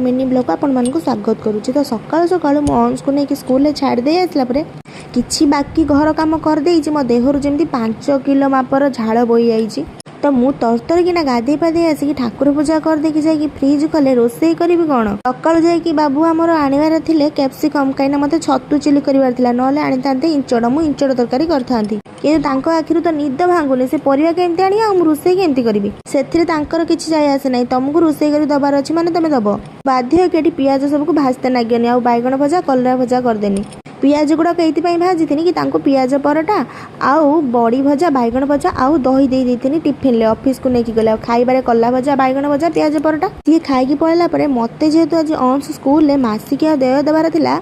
Mini ବ୍ଲଗ୍କୁ ଆପଣମାନଙ୍କୁ ସ୍ୱାଗତ କରୁଛି। ତ ସକାଳୁ ସକାଳୁ ମୁଁ ଅଂଶକୁ ନେଇକି ସ୍କୁଲରେ ଛାଡ଼ି ଦେଇ ଆସିଲା ପରେ କିଛି ବାକି ଘର କାମ କରିଦେଇଛି। ମୋ ଦେହରୁ ଯେମିତି 5 କିଲୋ ମାପର ଝାଳ ବୋହି ଯାଇଛି। ତ ମୁଁ ତରତର କିନା ଗାଧେଇ ପାଧେଇ ଆସିକି ଠାକୁର ପୂଜା କରିଦେଇକି ଯାଇକି ଫ୍ରିଜ୍ କଲେ ରୋଷେଇ କରିବି କ'ଣ। ସକାଳୁ ଯାଇକି ବାବୁ ଆମର ଆଣିବାର ଥିଲେ କ୍ୟାପ୍ସିକମ୍, କାହିଁକିନା ମୋତେ ଛତୁ ଚିଲି କରିବାର ଥିଲା। ନହେଲେ ଆଣିଥାନ୍ତେ ଇଞ୍ଚଡ଼, ମୁଁ ଇଞ୍ଚଡ଼ ତରକାରୀ କରିଥାନ୍ତି। କିନ୍ତୁ ତାଙ୍କ ଆଖିରୁ ତ ନିଦ ଭାଙ୍ଗୁନି। ସେ ପରିବା କେମିତି ଆଣିବେ ଆଉ ମୁଁ ରୋଷେଇ କେମିତି କରିବି, ସେଥିରେ ତାଙ୍କର କିଛି ଯାଇ ଆସେ ନାହିଁ। ତମକୁ ରୋଷେଇ କରି ଦବାର ଅଛି ମାନେ ତମେ ଦବ। ବାଧ୍ୟ ହେଇକି ଏଠି ପିଆଜ ସବୁକୁ ଭାଜତେ ନାଗିଗନି ଆଉ ବାଇଗଣ ଭଜା, କଲରା ଭଜା କରିଦେନି। ପିଆଜ ଗୁଡ଼ାକ ଏଇଥିପାଇଁ ଭାଜିଥିନି କି ତାଙ୍କୁ ପିଆଜ ପରଟା ଆଉ ବଡ଼ି ଭଜା, ବାଇଗଣ ଭଜା ଆଉ ଦହି ଦେଇ ଦେଇଥିନି ଟିଫିନରେ, ଅଫିସକୁ ନେଇକି ଗଲେ। ଆଉ ଖାଇବାରେ କଲରା ଭଜା, ବାଇଗଣ ଭଜା, ପିଆଜ ପରଟା ସିଏ ଖାଇକି ପଳେଇଲା ପରେ ମୋତେ ଯେହେତୁ ଆଜି ଅଂଶ ସ୍କୁଲରେ ମାସିକିଆ ଦେୟ ଦେବାର ଥିଲା,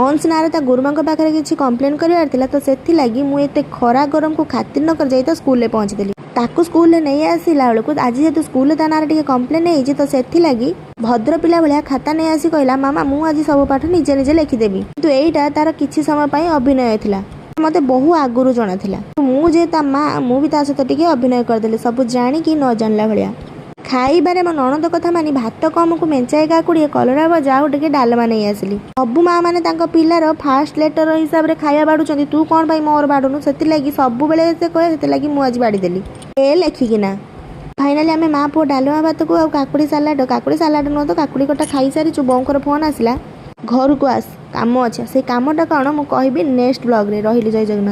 ଅଂଶ ନାଁରେ ତା ଗୁରୁମାଙ୍କ ପାଖରେ କିଛି କମ୍ପ୍ଲେନ୍ କରିବାର ଥିଲା, ତ ସେଥିଲାଗି ମୁଁ ଏତେ ଖରା ଗରମକୁ ଖାତିର ନ କରି ଯାଇ ତା ସ୍କୁଲରେ ପହଞ୍ଚିଥିଲି। ତାକୁ ସ୍କୁଲରେ ନେଇ ଆସିଲା ବେଳକୁ ଆଜି ଯେହେତୁ ସ୍କୁଲରେ ତା ନାଁରେ ଟିକେ କମ୍ପ୍ଲେନ୍ ହେଇଛି, ତ ସେଥିଲାଗି ଭଦ୍ର ପିଲା ଭଳିଆ ଖାତା ନେଇ ଆସି କହିଲା, "ମାମା, ମୁଁ ଆଜି ସବୁ ପାଠ ନିଜେ ନିଜେ ଲେଖିଦେବି।" କିନ୍ତୁ ଏଇଟା ତାର କିଛି ସମୟ ପାଇଁ ଅଭିନୟ ଥିଲା। ମୋତେ ବହୁ ଆଗରୁ ଜଣାଥିଲା। ମୁଁ ଯେ ତା ମା, ମୁଁ ବି ତା ସହିତ ଟିକେ ଅଭିନୟ କରିଦେଲି, ସବୁ ଜାଣିକି ନ ଜାଣିଲା ଭଳିଆ। ଖାଇବାରେ ମୋ ନଣନ୍ଦ କଥା ମାନି ଭାତ କମକୁ ମେଞ୍ଚାଏ କାକୁଡ଼ିଏ, କଲରା ଭଜା ଆଉ ଟିକେ ଡାଲମା ନେଇ ଆସିଲି। ସବୁ ମା ମାନେ ତାଙ୍କ ପିଲାର ଫାଷ୍ଟ ଲେଟର ହିସାବରେ ଖାଇବା ବାଢ଼ୁଛନ୍ତି, ତୁ କ'ଣ ପାଇଁ ମୋର ବାଢ଼ୁନୁ? ସେଥିଲାଗି ସବୁବେଳେ ସେ କହେ, ସେଥିଲାଗି ମୁଁ ଆଜି ବାଢ଼ିଦେଲି ଏ ଲେଖିକିନା। ଫାଇନାଲି ଆମେ ମା ପୁଅ ଡାଲମା ଭାତକୁ ଆଉ କାକୁଡ଼ି ସାଲାଡ଼, କାକୁଡ଼ି ସାଲାଡ଼ ନୁହଁ ତ କାକୁଡ଼ି କଟା ଖାଇସାରିଛୁ। ବୋଉଙ୍କର ଫୋନ୍ ଆସିଲା, "ଘରକୁ ଆସ, କାମ ଅଛି।" ସେଇ କାମଟା କ'ଣ ମୁଁ କହିବି ନେକ୍ସଟ ବ୍ଲଗ୍ରେ। ରହିଲି, ଜୟ ଜଗନ୍ନାଥ।